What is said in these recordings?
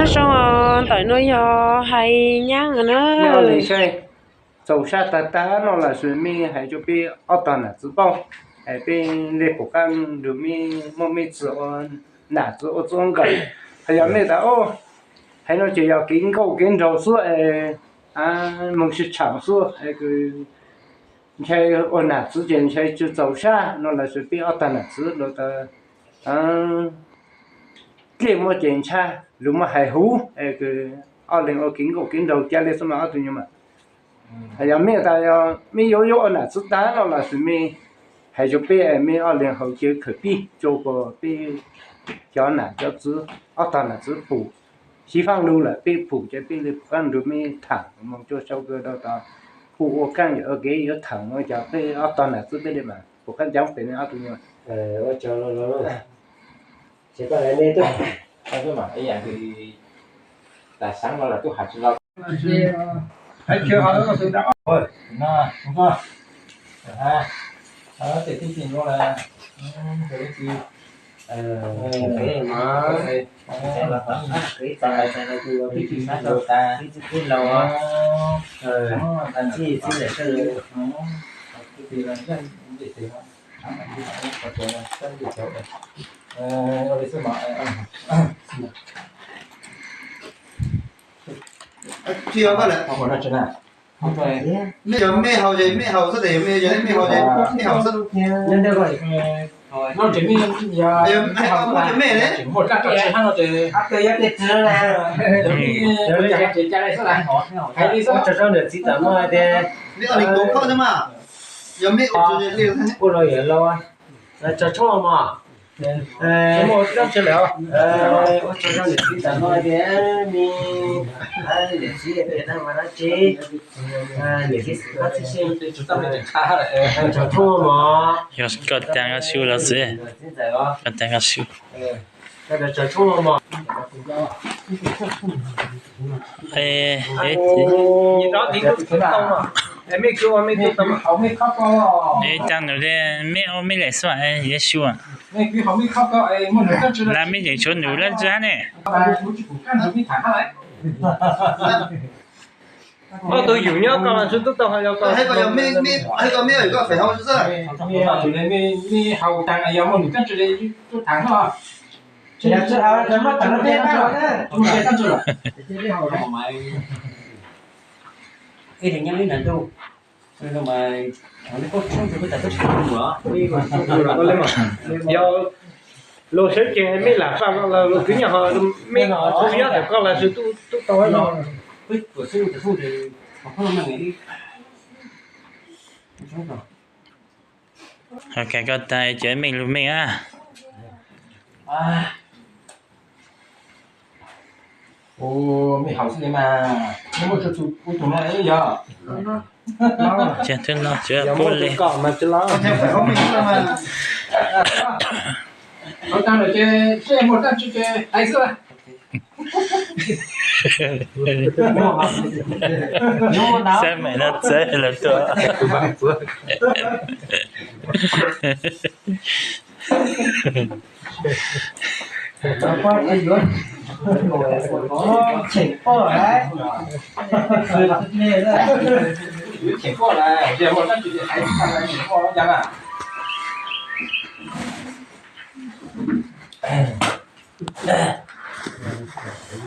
Nyob zoo, ntawm no yog hais nyab na. Txaus sab tag tag no los sis mej hais rua peb ob tog nam txiv paub, hais peb le puas qaab nrug mej muaj mej txiv ua nam txiv ua txuj nkawm. Hos yog mej tas, hais no ces yog kev nkauj kev nraug xwb, moog sib tshaam xwb, ntshai ua nam txiv ces ntshai tsi txaus sab no los sis peb ob tog nam txiv lug tas dlej muab ces ntshai lug muab hais huv, ob leeg ua kev nkauj kev nraug ca le xwb mas ob tug nyuas mas. Yog mej tas yog mej yuav yuav ua nam txiv tag no los sis mej hais rua peb, mej ob leeg haus cawv khawm pib rua puas peb cov nam cov txiv, ob tog nam txiv pum xyiv faab lug lawm peb pum ces peb le puas qaab nrug mej thaam moog rua sau kawg rau tas pum ua kaaj yam ua kev yuav thaam no cov peb ob tog nam txiv peb le mas puas qaab caav pem ne ob tug nyuas. Ua tsaug, ces koj hais nej tub, tas saab no los tub has tsi los. Tsi yog koj lawm. Mej yog mej haus ces mej haus xwb, yog mej yog mej haus ces mej haus xwb. Yog mej haus ces mej ne. Ua tsaug zog niam txiv tam no hais tias, mej ua li koj xwb mas. Yog mej ua tsaug zog niam txiv tam no hais tias, mej niam txiv tias dab mas dab tsi, niam txiv xwm koj txhib seb, tsaug tshuaj mog. Yog koj tag koj sub los xwb, koj tag koj sub. Mej ua mej leeg xwb, yog sub, na mej yeej tshuav nws dlaab tsi hab ne. Ob tug yug nyob koj los tub tau hais, yog koj hais koj mej, mej haus taag yog muaj nws dlaab tsi le tub thaam no. Tsis yog tsi hais, muab taag no peb pab los na. Yog luag sawv ceeg mej lam faj los luag kwv nyob ho mej nyob ntawm koj los tub tau no. Koj tag ces mej lug mej a. Mej haus xwb mas, mej muaj tsuj tug ub tug no yog. Tsis no, tsis pub li. Haus tag lawm ces seb muaj dlaab tsi ces hais xwb. Xab maim no txawv lawm tuaj.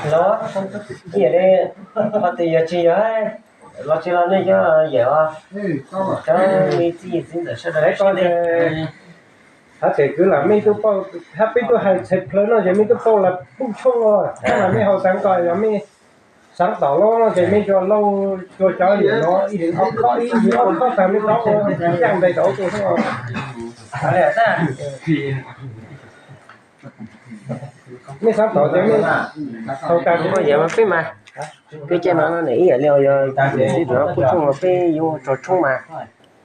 Los, ib yam li, qhov twg yog tsis yog, los tsis los nej cov yawm os, cov txij txiv ntxawm sawv daws ko, hab tseem kwv lam mej tub paub, hab peb tub hais txhais plawg no ces mej tub paub lawv pub tshooj os, mej haus taag ko yog mej xaav tom lub no ces mej cua lauj cua cov yawm no ib ob khob ib ob khob taag mej rov ua yaaj ntais rau ub tug xwb. Mej xaav tom ces mej haus taag. Peb mas, peb ca no no ne ib yam li yog txiv ntxawm pub tshooj los peb yuav tso tshoob mas.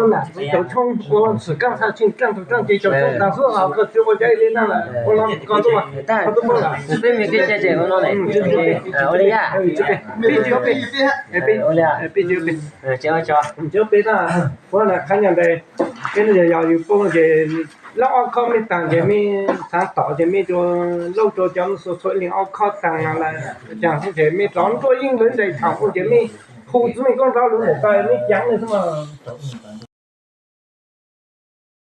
nam txwv caum tshoob, ua xwm kaaj txhaj tsis kaaj tug tsaaj ces caum tshoob taag xwb, koj tsi ua cov ib li na, ua los koj tuaj, koj tuaj muab lawm. Peb me peb teb ces ua no ne, ua li ya, peb tsis ua peb, peb tsis ua peb, tsis ua peb na, ua na qhab nyas ntawd, peb yog yus poob ces lab ob khob mej taag ces mej xaav tom ces mej tsuas laub rua cov mej xua txhua ib leeg ob khob taag no lawm, ces mej rov nruab yeeb lawv nres thaum ub ces mej hu txwv mej koob nrov lawv nres tau mej caav le xwb mas.